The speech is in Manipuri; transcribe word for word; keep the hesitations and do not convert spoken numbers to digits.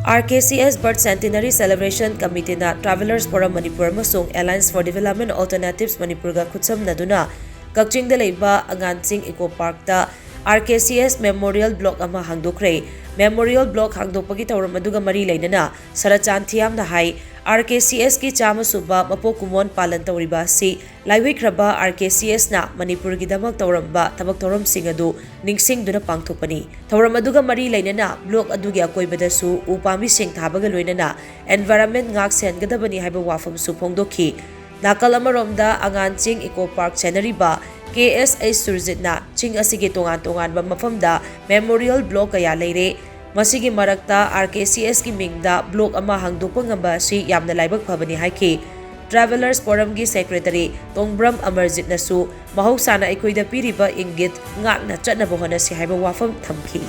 RKCS Birth Centenary Celebration Committeeꯅ Travellers Forum Manipur ꯑꯃꯁꯨꯡ Alliance for Development Alternatives ꯃꯅꯤꯄꯨꯔꯒ ꯈꯨꯠꯁꯝꯅꯗꯨꯅ ꯀꯛꯆꯤꯡꯗ ꯂꯩꯕ ꯑꯉꯥꯟꯆꯤꯡ Eco Parkꯇ RKCS Memorial Block ꯑꯃ ꯍꯥꯡꯗꯣꯛꯈ꯭ꯔꯦ꯫ Memorial Block ꯍꯥꯡꯗꯣꯛꯄꯒꯤ ꯊꯧꯔꯝ ꯑꯗꯨꯒ ꯃꯔꯤ ꯂꯩꯅꯅ ꯁꯔꯆꯥꯟ ꯊꯤꯌꯥꯝꯅ ꯍꯥꯏ, RKCSꯀꯤ ꯆꯥꯝꯃ ꯁꯨꯕ ꯃꯄꯣꯛ ꯀꯨꯝꯑꯣꯟ ꯄꯥꯂꯟ ꯇꯧꯔꯤꯕ ꯑꯁꯤ ꯂꯥꯏꯑꯣꯏꯈ꯭ꯔꯕ RKCSꯅ ꯃꯅꯤꯄꯨꯔꯒꯤꯗꯃꯛ ꯇꯧꯔꯝꯕ ꯊꯕꯛ ꯊꯧꯔꯝꯁꯤꯡ ꯑꯗꯨ ꯅꯤꯡꯁꯤꯡꯗꯨꯅ ꯄꯥꯡꯊꯣꯛꯄꯅꯤ꯫ ꯊꯧꯔꯝ ꯑꯗꯨꯒ ꯃꯔꯤ ꯂꯩꯅꯅ block ꯑꯗꯨꯒꯤ ꯑꯀꯣꯏꯕꯗꯁꯨ ꯎ ꯄꯥꯝꯕꯤꯁꯤꯡ ꯊꯥꯕꯒ ꯂꯣꯏꯅꯅ environment ꯉꯥꯛ ꯁꯦꯟꯒꯗꯕꯅꯤ ꯍꯥꯏꯕ ꯋꯥꯐꯝꯁꯨ ꯐꯣꯡꯗꯣꯛꯈꯤ꯫ ꯅꯥꯀꯜ ꯑꯃꯔꯣꯝꯗ ꯑꯉꯥꯟꯆꯤꯡ Eco Park ꯁꯦꯟꯅꯔꯤꯕ ꯀꯦ ꯑꯦꯁ ꯑꯩꯆ ꯁꯨꯔꯖꯤꯠꯅ ꯆꯤꯡ ꯑꯁꯤꯒꯤ ꯇꯣꯉꯥꯟ ꯇꯣꯉꯥꯟꯕ ꯃꯐꯝꯗ Memorial Block ꯀꯌꯥ ꯂꯩꯔꯦ꯫ ꯃꯁꯤꯒꯤ ꯃꯔꯛꯇ RKCSꯀꯤ ꯃꯤꯡꯗ block ꯑꯃ ꯍꯥꯡꯗꯣꯛꯄ ꯉꯝꯕ ꯑꯁꯤ ꯌꯥꯝꯅ ꯂꯥꯏꯕꯛ ꯐꯕꯅꯤ ꯍꯥꯏꯈꯤ꯫ Travellers Forumꯒꯤ Secretary ꯇꯣꯡꯕ꯭ꯔꯝ ꯑꯃꯔꯖꯤꯠꯅꯁꯨ ꯃꯍꯧꯁꯥꯅ ꯑꯩꯈꯣꯏꯗ ꯄꯤꯔꯤꯕ ꯏꯪꯒꯤꯠ ꯉꯥꯛꯅ ꯆꯠꯅꯕ ꯍꯣꯠꯅꯁꯤ ꯍꯥꯏꯕ ꯋꯥꯐꯝ ꯊꯝꯈꯤ꯫